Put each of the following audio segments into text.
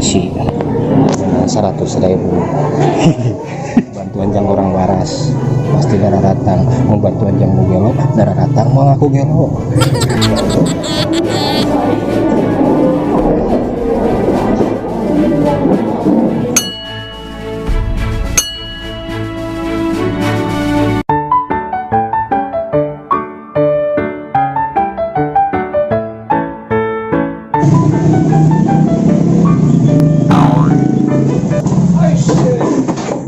Resi 100.000 bantuan jang orang waras pasti darah datang, mau bantuan jang nu gelo darah datang, mau ngaku gelo.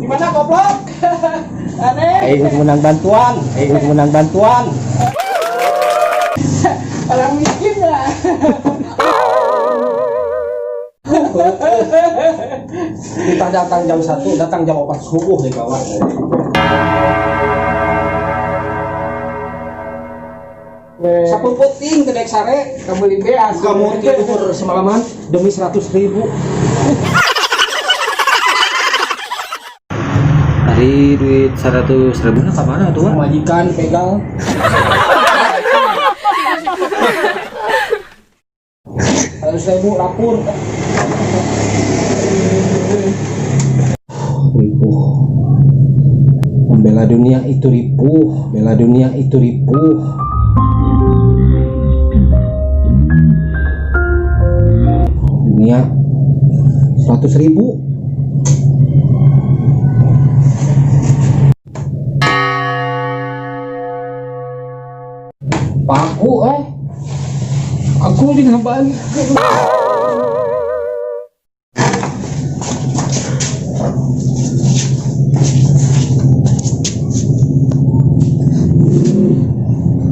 Di mana goblok? Aneh. Aing menang bantuan, aing menang bantuan. Orang miskin ya. Kita datang jam 1, datang jam 4 subuh nih kawan. Sapu puting ke dek sare. Kamu beli beas. Kamu tidur semalaman demi 100.000. Ari duit 100.000 na kamana tuh, Wak? Majikan pegang. 100.000 lapor. Ripuh. Membela dunia itu ripuh, bela dunia itu ripuh. Dunia 100.000. Paku eh. Aku di ban.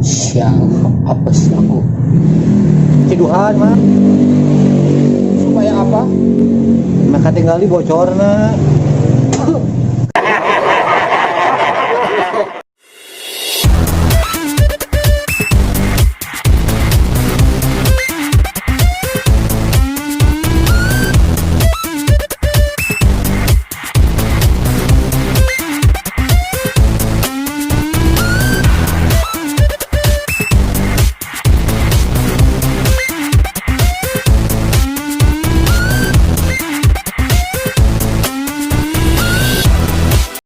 Siang apa sih aku? Ciduhan mah. Supaya apa? Maka tinggal di bocorna.